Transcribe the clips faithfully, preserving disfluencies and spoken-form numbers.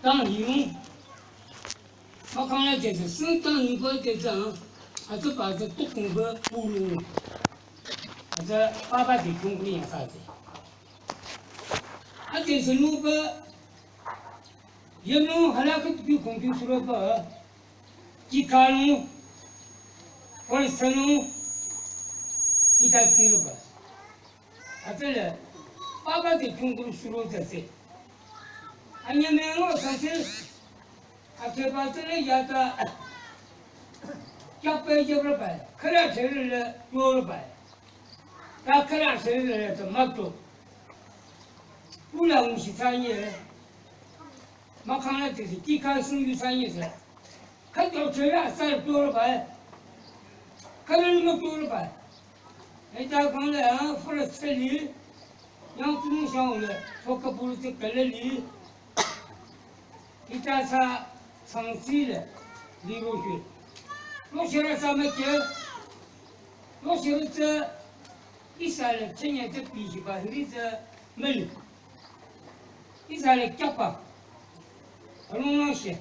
tang yinung. Mahkhang la jese, sing tang yingba jese, a, atsüba tsü tukungba pulung. Atsü papa de kungkuni yang sa de. A jese nuba, yenu hala khütu kongtu suroba, kikalung, korisanung, ita tiruba. Atsüle, papa de kungkuru suro jese. Anya mengo sase, atsüba tsüle yata, kyakpe yebraba, khara chere le yoraba. Ta khara chere le ta makto. Ula mushi sanye. Mahkhang la tesi, kikal sing yu sanye se. Khüto chere asar yoraba. Khara ni makto yoraba. Ita kang le, a, fura tseli, yang tsung shang le, foka puru tse kala li, ita sa sang si le, li ro shwe. Lo shira sa ma ke, lo shira tse, isa le, chenya tse pi shi ba, hiri tse, meli. Israel kyapa. Alung lang she.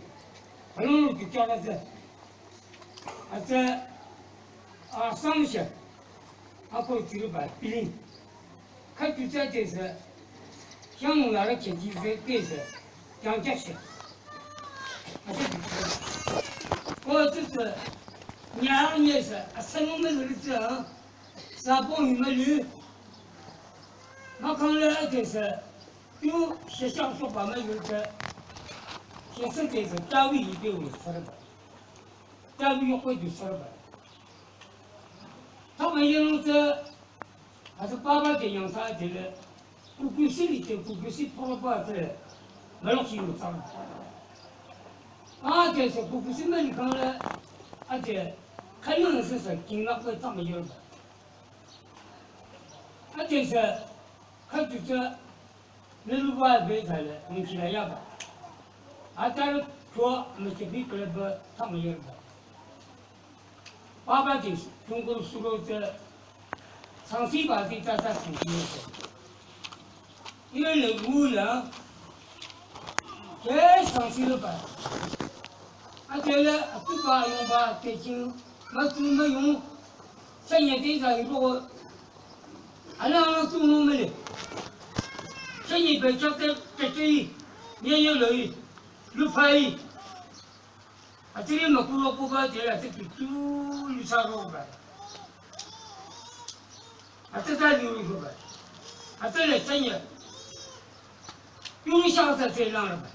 Alung lu kyapa tsü. Atsü, a, sam she. Ako tsiri ba, piling. Khütu tsü te se. Kyang la ra ke ji se te se. Kyang kya she. Atsü. Ko tsü tsü. Nya, nya se. Atsü nung me lu tsü. Sa po mi me lu. Mahkhang le ate se, tu shesha soba me yu te, shesha te se, tawi yi te wu saraba. Tawi yokwe du saraba. Tama yenu te, ase papa te yang sa te le, kukusi li te, kukusi poroba te, malok shi yu saraba. Ate se, kukusi me li kang le, ate, kanyo se se, king lak le tama yenu ba. Ate se, khütu tsü, lüluba be thale, mungkila yaba. Atar kyo, mükübi kleba, tama yerba. Papa tis, tungur suro tsü, sangsi ba ti tata sangsi tsü. Ile le wu la, ke sangsi le ba. Ate le, atuba yongba, te ching, ma tu ma yong, sanye te za yi bo, ala ala tu no me le. Sanye be chak te, te te yi, nye nye le yi, lu pa yi. Atiri makulo kuba tela tiki tu lusa roba. Atata liu roba. Atele tanya. Yuri shang sa te lang roba.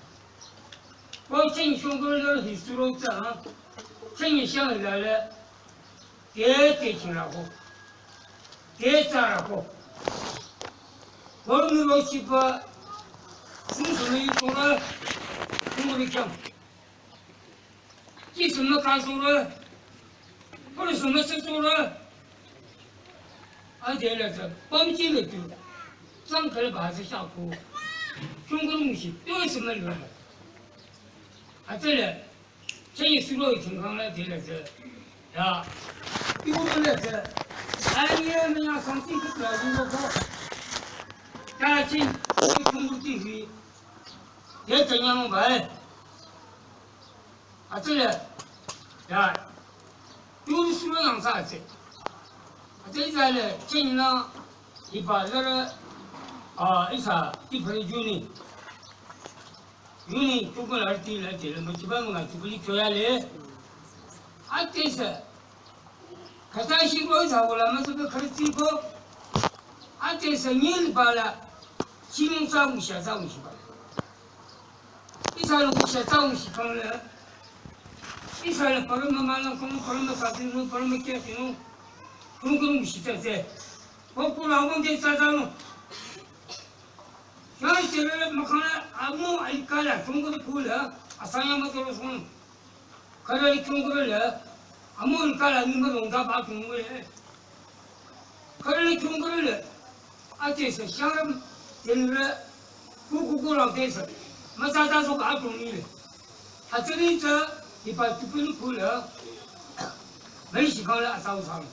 Ko chen shong ko lo hi suro ta. Chen shang la le. Te te chin la ko. Te ta la ko. Ko mi lo chi pa. Su su mi ko la. Su mi kyang. Ki sümü ka sürü, kuru sümü sü sürü. A de le zü, pam ki le tu, zang kele ba zü sha ku. Chung kuru mu shi, tu sümü le. A de le, chen yi sürü yi chung kang le de le zü. Ya, tu le zü. A ye me ya sang ti ku la yu lo ko. Ta chin, chung kuru ti hi. Ye zü nyang ba e. Atsüle, ya, yuri suro nang sa atsü. Atsü ihsa le, chenyi nang, hiba lere, a, ihsa, hiba le yuni. Yuni, tuku la ti la ti le, ma chiba ma chiba li kyo ya le. Atsü ihsa, kata shi ko ihsa wala ma chiba kari ti ko. Atsü ihsa nyi ba la, chi nung sa ngu sha sa ngu shi ba. Ihsa le wusha tsang shi kang le. Ihsa le parama malang kong, parama sati nung, parama kya ti nung. Kung kung shi tsa tse. Ko ku la wang de tsa tsa nung. Yang shi le ma kang le, amu ai ka la, kung kung ku le, asang yang ma toro song. Ka le kung ku le, amu ai ka la, ni ma long da ba kung le. Kharüle kyung kharüle, atesü shangrüm, tenre, kuku kulang tesü, mütsatsa soka atong nile. Hütsüri tsü, hiba tupin kule, meri shikang le asau sang.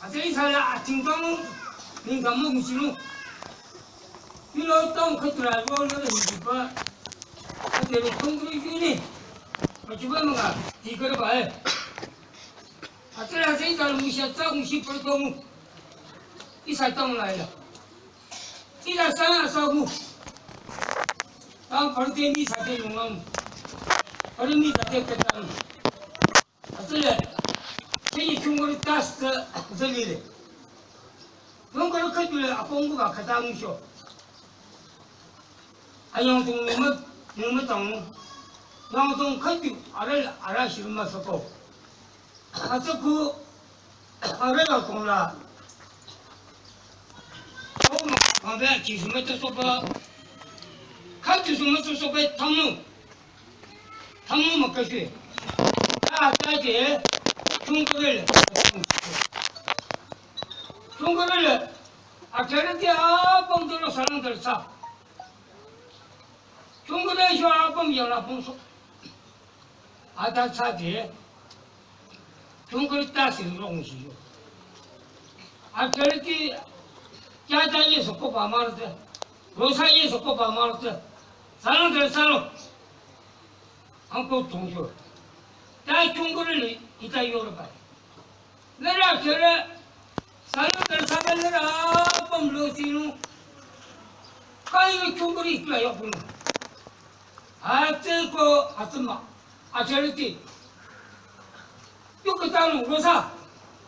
Hütsüri tsü le ating tong, ning tong mo kuchino. Pilo tong khütura lo lo le hiba, Nero kongkuri yuni. Achuba manga, tikar bae. Atara sei dal musha tsa mushi pertomu. Isa tang laila. Ila sa sa hu. Tang perte mi sa te yungang. Perte mi sa te ketang. Atale, chei chungkuri tas ta zalile. Chungkuri khütule akongu ba khata ngisho. Ayang tung numa, numa tang. Yang tung khütu aral ara shirma sako. Atsaku aral akong la. Kong ma, ma be ki suma ta soba. Khütu suma ta soba tamu. Thamu müküshe. Ta ta je, chungkuri le. Chungkuri le. Athare te apüm tolo salang tar sa. Chungkuri sho apüm yala püm so. Ata sa je. Chungkuri ta si rong shi yo. Athare te, kya ta ye so ko ba mar te. Rosa ye so ko ba mar te. Salang tar sa lo. Uncle Tongjo. Ta chungkuri le ita yoro bai. Nara chere, sana tar sana nara apüm lo sinu. Kai chungkuri kla yokun. Ate ko atma. Acheriti. Yukutanu rosa.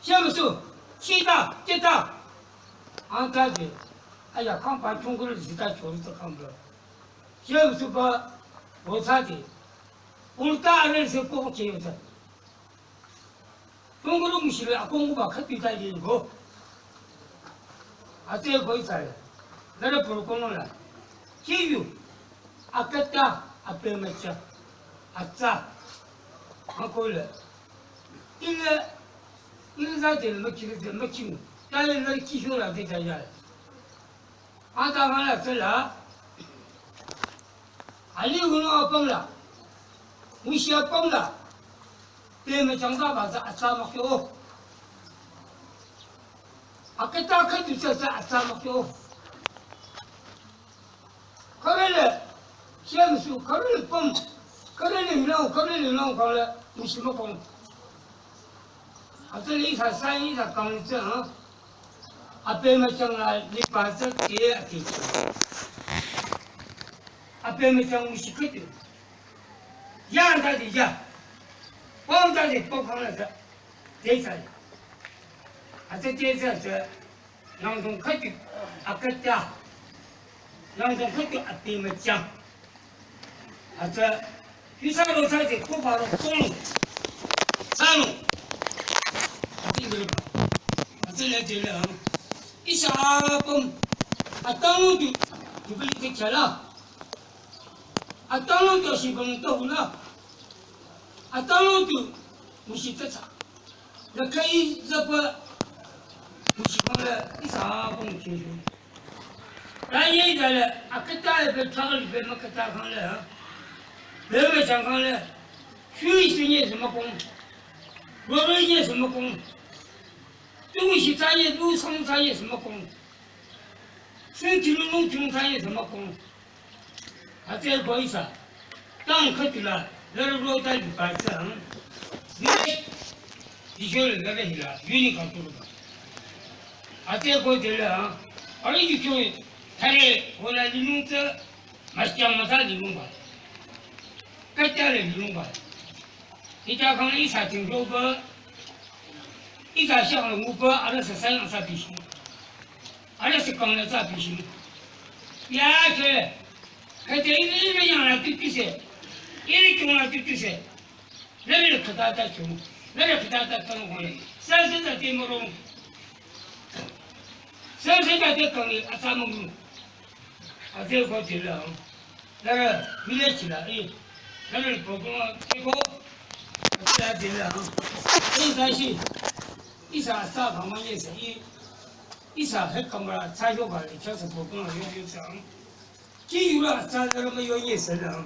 Shemsu. Shita. Kita. Anta de. Aya kampa chungkuri sita chori to kampa. Shemsu ba rosa de. Ulta arel se ko ke yota. Tongkuru mushile akongu ba khati ta yin go. Ate go ita le. Nara puru kono la. Kiyu. Akata ape macha. Atsa. Akole. Ile. Ile za de machi de machi. Ta le nara kisho la de ta ya. Ata mala tsela. Ali wunu apüm la. Mushi apüm la. Te me changda ba za atsa mak yo. Akata khatu cha cha atsa mak yo. Kare le. Shemsu kare le püm. Kare le nau kare le nau kare. Mushi makong. Atsa le isa sa isa kang tsa ha. Ape machang la lipa tsa te ati. Ape machang mushi khatu. Ya ta de ya. Pom ta de pom kang la tsa. Te tsa. Atsa te tsa tsa. Nang dong khatu. Akata. Nang dong khatu ape machang. Atsa, yusa rosa de ko baro kong. Sano. Ati ngere ba. Atsa le de le ha. Isa apüm. Atang tu. Jubili te chala. Atang tu si bang to hula. Atang tu. Mushi ta cha. Nü kai zapa mushi kang le isa apüm ke. Ta ye ya le, akata le be chakal be makata kang le, ha. Be be chang kang le, shui shi nye shi makong. Ro ro nye shi makong. Tu shi ta nye, tu sang ta nye shi makong. Shui ti lu lu chung ta nye shi makong. Ate ko isa. Tang khatu la, la ro ta li pa sa. Ni. Di jo le la hi la, yuni ka tu ba. Ate ko de la. Ari di jo. Tare, ko la li nu ta. Mas kyang ma ta li nu ba. Ka ta le li nu ba. Ita kang isa ting jo ba. Ita sha ngu ba, ara sa sa sa bi shi. Ara sa kang la sa bi shi. Ya ke. Khüte iri, iri yang la tütüse. Iri kyung la tütüse. Nare khüta ta kyung. Nare khüta ta kyung kong. Sa sa ta te moro. Sa sa ta te kang atsa moro. Ate ko te la. Nare village la e. Nare ko ko te ko. Ate la te la. Iri ta shi. Isa sa kang ma ye sa e. Isa he kamra sa yo ba le cha sa ko ko yo yo sa. Ki yura tsa dara ma yo nye sa la.